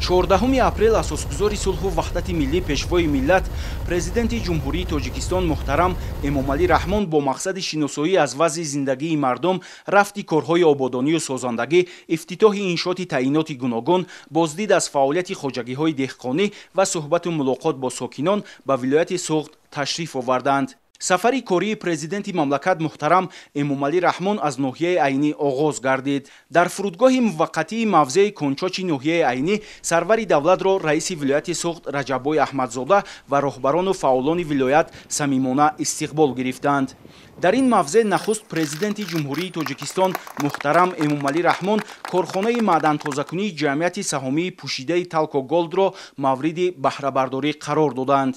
14 апрел асосгузори сулҳу ваҳдати миллӣ, пешвои миллат, президенти Ҷумҳурии Тоҷикистон муҳтарам Эмомалӣ Раҳмон бо мақсади шиносоӣ аз вазъи зиндагии мардум, рафти корҳои ободонию созандагӣ, ифтитоҳи иншооти таъиноти гуногун, боздид аз фаъолияти хоҷагиҳои деҳқонӣ ва суҳбату мулоқот бо сокинон ба вилояти Суғд ташриф оварданд. Сафари кории президенти мамлакат муҳтарам Эмомалӣ Раҳмон аз ноҳияи Айнӣ оғоз гардид. Дар фурудгоҳи муваққатии мавзеи Кончочи ноҳияи Айнӣ сарвари давлатро раиси вилояти Суғд Раҷаббой Аҳмадзода ва роҳбарону фаъолони вилоят самимона истиқбол гирифтанд. Дар ин мавзеъ нахуст президенти Ҷумҳурии Тоҷикистон муҳтарам Эмомалӣ Раҳмон корхонаи маъдантозакунии ҷамъияти саҳомии пӯшидаи Талко Голдро мавриди баҳрабардорӣ қарор доданд.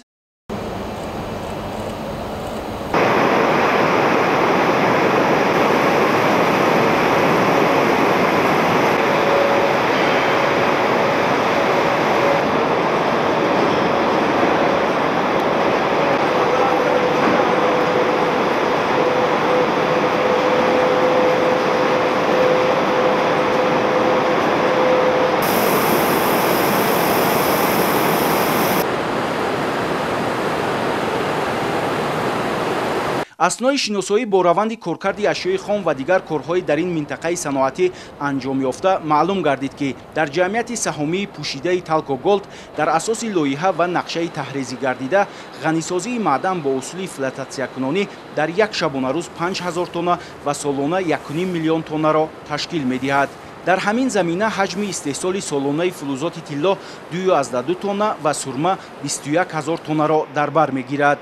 Аснои шиносоӣ бо раванди коркарди ашёи хом ва дигар корҳои дар ин минтақаи саноатӣ анҷом ёфта маълум гардид, ки дар ҷамъияти саҳомии пӯшидаи Талко Голд дар асоси лоиҳа ва нақшаи таҳрезӣ гардида ғанисозии маъдан бо усули флотатсиякунонӣ дар як шабонарӯз 5000 тонна ва солона 1,5 миллион тоннаро ташкил медиҳад. Дар ҳамин замина ҳаҷми истеҳсоли солонаи фулузоти тилло 2,2 тонна ва сурма 21 ҳазор тоннаро дар бар мегирад.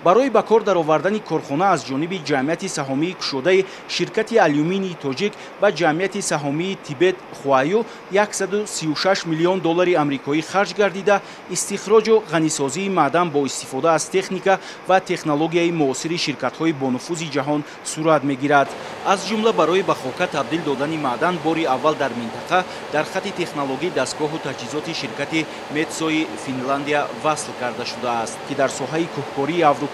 Барои ба кор даровардани корхона аз ҷониби ҷамъияти саҳомии кушодаи ширкати алюминии тоҷик ва ҷамъияти саҳомии Тибет Хуаю 136 миллион доллари амрикоӣ харҷ гардида, истихроҷу ғанисозии маъдан бо истифода аз техника ва технологияи муосири ширкатҳои бонуфузи ҷаҳон сурат мегирад. Аз ҷумла барои ба хока табдил додани маъдан бори аввал дар минтақа дар хати технологӣ дастгоҳу таҷҳизоти ширкати Метсои Финландия васл карда шудааст, ки дар соҳаи кӯҳкории Аврупо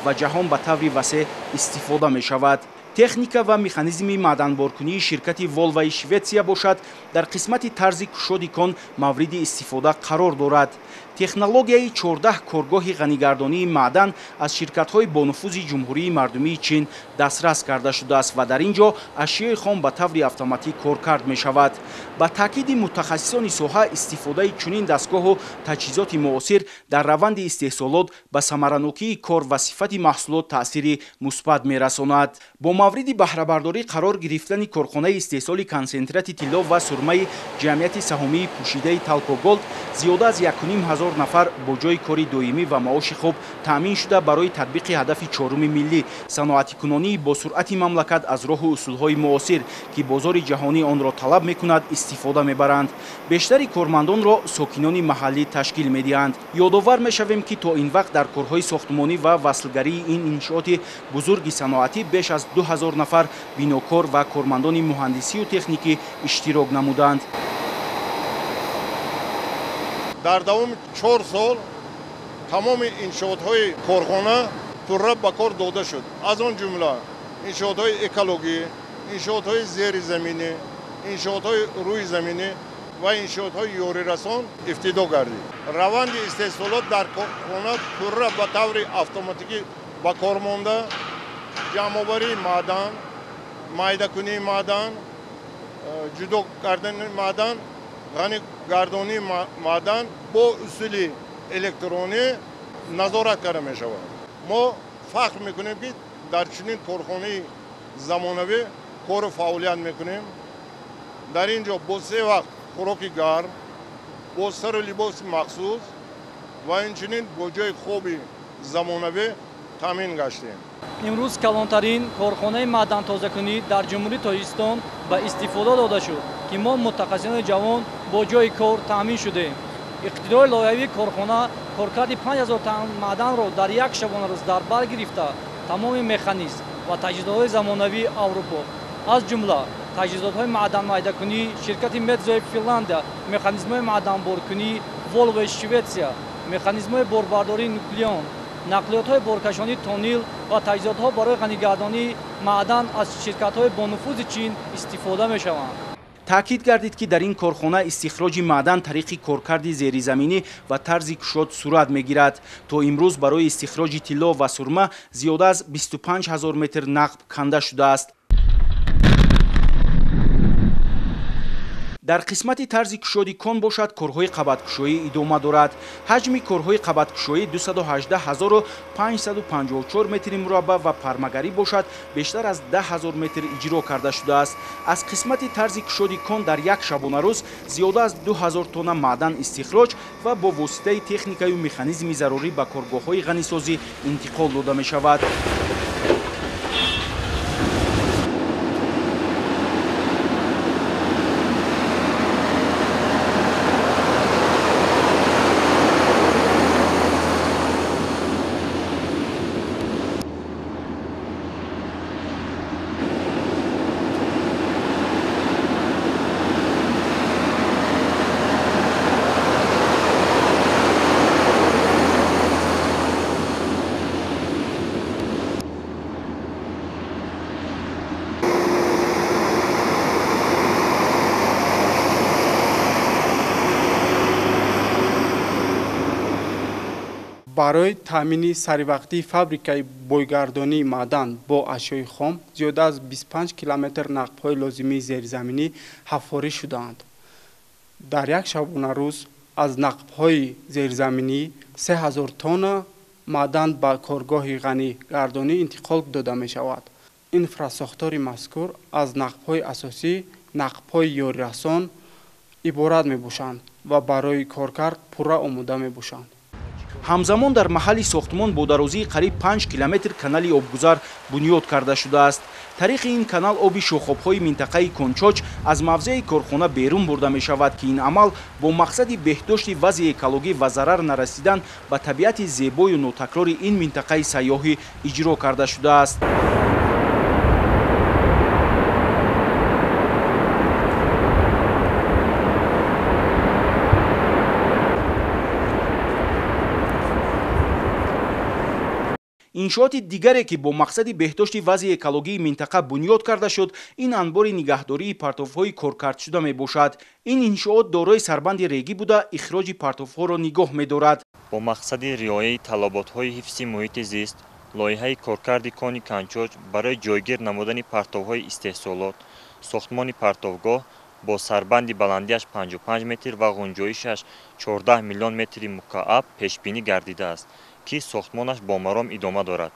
ва ҷаҳон ба таври васеъ истифода мешавад. Техника ва механизми маъданборкунии ширкати Волваи Шветсия бошад, дар қисмати тарзи кушоди кон мавриди истифода қарор дорад. Технологияи 14 коргоҳи ғанигардонии маъдан аз ширкатҳои бонуфузи Ҷумҳурии Мардумии Чин дастрас карда шудааст ва дар ин ҷо ашёи хом ба таври автоматӣ коркард мешавад. Ба таъкиди мутахассисони соҳа, истифодаи чунин дастгоҳу таҷҳизоти муосир дар раванди истеҳсолот ба самаранокии кор ва сифати маҳсулот таъсири мусбат мерасонад. Бо мавриди баҳрабардорӣ қарор гирифтани корхонаи истеҳсоли консентрати тилло ва сурмаи ҷамъияти саҳомии пӯшидаи Талко Голд зиёда аз 1,5 ҳазор нафар бо ҷойи кори доимӣ ва маоши хуб таъмин шуда, барои татбиқи ҳадафи чоруми миллӣ саноатикунонии бо суръати мамлакат аз роҳу усулҳои муосир, ки бозори ҷаҳонӣ онро талаб мекунад, истифода мебаранд. Бештари кормандонро сокинони маҳаллӣ ташкил медиҳанд. Ёдовар мешавем, ки то ин вақт дар корҳои сохтмонӣ ва васлгарии ин иншооти бузурги саноатӣ беш аз 2000 нафар бинокор ва кормандони муҳандисию техникӣ иштирок намуданд. Дар давоми 4 сол тамоми иншоотҳои корхона пурра ба кор дода шуд. Аз он ҷумла иншоотҳои экологӣ, иншоотҳои зеризаминӣ, иншоотҳои рӯйзаминӣ ва иншоотҳои ёрирасон ифтитоҳ гардид. Раванди истеҳсолот дар корхона пурра ба таври автоматикӣ ба кор монда, ҷамъоварии маъдан, майдакунии маъдан, ҷудо кардани маъдан, ғанигардонии маъдан бо усули электронӣ назорат карда мешавад. Мо фахр мекунем, ки дар чунин корхонаи замонавӣ кору фаъолият мекунем. Дар ин ҷо бо се вақт хӯроки гарм, бо сару либоси махсус ва инчунин бо ҷойи хоби замонавӣ таъмин гаштем. Имрӯз калонтарин корхонаи маъдантозакунӣ дар Ҷумҳурии Тоҷикистон ба истифода дода шуд, ки мо мутахассисони ҷавон бо ҷойи кор таъмин шудем. Иқтидори лоиҳавии корхона коркарди 5000 тонна маъданро дар як шабонарӯз дар бар гирифта, тамоми механизм ва таҷҳизотҳои замонавии Аврупо, аз ҷумла таҷҳизотҳои маъданмайдакунӣ ширкати Метзои Финландия, механизмҳои маъданборкунӣ Волвои Шветсия, механизмҳои борбардории Нуклеон, нақлиётҳои боркашонии тонил ва таҷҳизотҳо барои ғанигардонии маъдан аз ширкатҳои бонуфузи Чин истифода мешаванд. Таъкид гардид, ки дар ин корхона истихроҷи маъдан тариқи коркарди зеризаминӣ ва тарзи кушод сурат мегирад. То имрӯз барои истихроҷи тилло ва сурма зиёда аз 25 000 метр нақб канда шудааст. Дар қисмати тарзи кушоди кон бошад, корҳои қабаткушоӣ идома дорад. Ҳаҷми корҳои қабаткушоӣ 218 554 метри мураббаъ ва пармагарӣ бошад бештар аз 10 000 метр иҷро карда шудааст. Аз қисмати тарзи кушоди кон дар як шабонарӯз зиёда аз 2000 тонна маъдан истихроҷ ва бо воситаи техникаю механизми зарурӣ ба коргоҳҳои ғанисозӣ интиқол дода мешавад. Барои таъмини саривақтии фабрикаи бойгардонии маъдан бо ашёи хом зиёда аз 25 километр нақбҳои лозимии зеризаминӣ ҳаффорӣ шудаанд. Дар як шабонарӯз аз нақбҳои зеризаминӣ 3000 тонна маъдан ба коргоҳи ғанигардонӣ интиқол дода мешавад. Инфрасохтори мазкур аз нақбҳои асосӣ, нақбҳои ёрирасон иборат мебошанд ва барои коркард пурра омода мебошанд. Ҳамзамон дар маҳалли сохтмон бо дарозии қариб 5 километр канали обгузар бунёд карда шудааст. Тариқи ин канал оби шохобҳои минтақаи Кончоч аз мавзеи корхона берун бурда мешавад, ки ин амал бо мақсади беҳдошти вазъи экологӣ ва зарар нарасидан ба табиати зебою нотакрори ин минтақаи сайёҳӣ иҷро карда шудааст. Иншооти дигаре, ки бо мақсади беҳдошти вазъи экологии минтақа бунёд карда шуд, ин анбори нигаҳдории партовҳои коркардшуда мебошад. Ин иншоот дорои сарбанди регӣ буда, ихроҷи партовҳоро нигоҳ медорад. Бо мақсади риояи талаботҳои ҳифзи муҳити зист, лоиҳаи коркарди кони Канчоч барои ҷойгир намудани партовҳои истеҳсолот, сохтмони партовгоҳ бо сарбанди баландиаш 55 метр ва ғунҷоишаш 14 миллион метри мукааб пешбинӣ гардидааст, ки сохтмонаш бо маром идома дорад.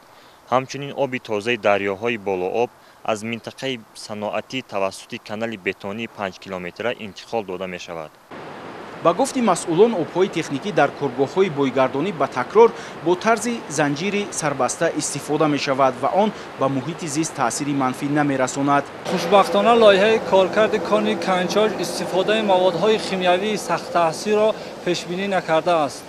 Ҳамчунин оби тозаи дарёҳои болооб аз минтақаи саноатӣ тавассути канали бетонии 5 километра интиқол дода мешавад. Ба гуфти масъулон, обҳои техникӣ дар коргоҳҳои бойгардонӣ ба такрор бо тарзи занҷири сарбаста истифода мешавад ва он ба муҳити зист таъсири манфӣ намерасонад. Хушбахтона лоиҳаи коркарди кони Канчоч истифодаи маводҳои химиявии сахттаъсирро пешбинӣ накардааст.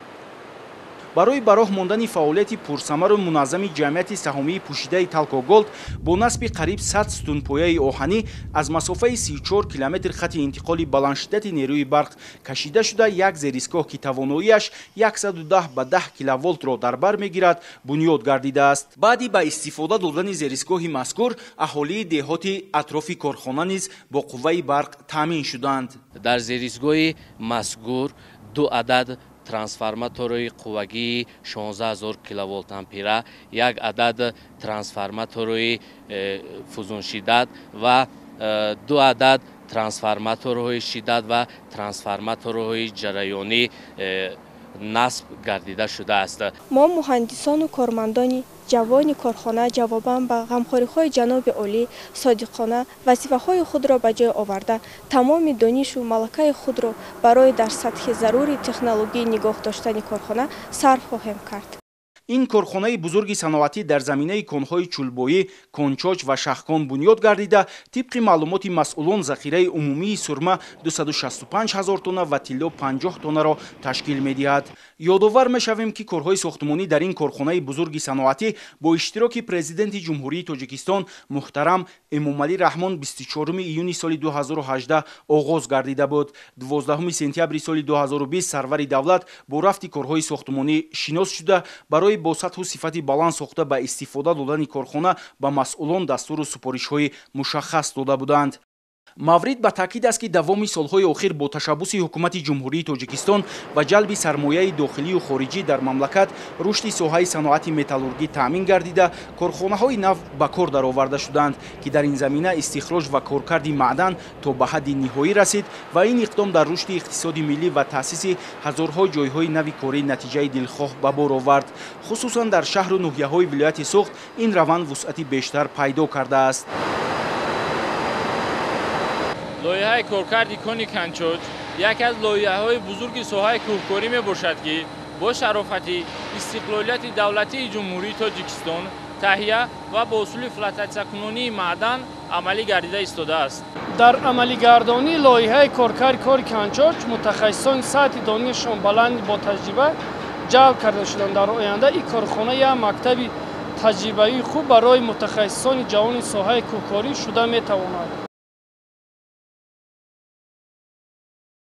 Барои ба роҳ мондани фаъолияти пурсамару муназзами ҷамъияти саҳомии пӯшидаи Талко Голд бо насби қариб 100 сутунпояи оҳанӣ аз масофаи 34 километр хати интиқоли баландшиддати нерӯи барқ кашида шуда, як зеристгоҳ, ки тавоноияш 110 ба 10 киловолтро дар бар мегирад, бунёд гардидааст. Баъди ба истифода додани зеристгоҳи мазкур, аҳолии деҳоти атрофи корхона низ бо қувваи барқ таъмин шуданд. Дар зеристгоҳи мазкур ду адад трансформатори қуввагии 16000 киловолт ампера, як адад трансформатори фузуншиддат ва ду адад трансформаторҳои шиддат ва трансформаторҳои ҷараёнӣ насб гардида шудааст. Мо муҳандисону кормандони ҷавони корхона ҷавобан ба ғамхориҳои ҷаноби олӣ содиқона вазифаҳои худро ба ҷой оварда, тамоми донишу малакаи худро барои дар сатҳи зарури технологӣ нигоҳ доштани корхона сарф хоҳем кард. Ин корхонаи бузурги саноатӣ дар заминаи конҳои Чулбоӣ, Кончоч ва Шахкон бунёд гардида, тибқи маълумоти масъулон захираи умумии сурма 265 000 тонна ва тилло 50 тоннаро ташкил медиҳад. Ёдовар мешавем, ки корҳои сохтмонӣ дар ин корхонаи бузурги саноатӣ бо иштироки президенти Ҷумҳурии Тоҷикистон муҳтарам Эмомалӣ Раҳмон 24 июни соли 2018 оғоз гардида буд. 12 сентябри соли 2020 сарвари давлат бо рафти корҳои сохтмонӣ шинос шуда, барои бо сатҳу сифати баланд сохта ба истифода додани корхона ба масъулон дастуру супоришҳои мушаххас дода буданд. Маврид ба таъкид аст, ки давоми солҳои охир бо ташаббуси ҳукумати Ҷумҳурии Тоҷикистон ва ҷалби сармояи дохилию хориҷӣ дар мамлакат рушди соҳаи саноати металлургӣ таъмин гардида, корхонаҳои нав ба кор дароварда шуданд, ки дар ин замина истихроҷ ва коркарди маъдан то ба ҳадди ниҳоӣ расид ва ин иқдом дар рушди иқтисоди миллӣ ва таъсиси ҳазорҳо ҷойҳои нави корӣ натиҷаи дилхоҳ ба бор овард. Хусусан дар шаҳру ноҳияҳои вилояти Суғд ин раванд вусъати бештар пайдо кардааст. Лоиҳаи коркарди кони Канчоч яке аз лоиҳаҳои бузурги соҳаи кӯҳкорӣ мебошад, ки бо шарофати истиқлолияти давлатии Ҷумҳурии Тоҷикистон таҳия ва бо усули флотатсиякунонии маъдан амалӣ гардида истодааст. Дар амалигардонии лоиҳаи коркарди кони Канчоч мутахассисони сатҳи донишашон баланд бо таҷриба ҷалб карда шуданд. Дар оянда ин корхона як мактаби таҷрибавии хуб барои мутахассисони ҷавони соҳаи кӯҳкорӣ шуда метавонад.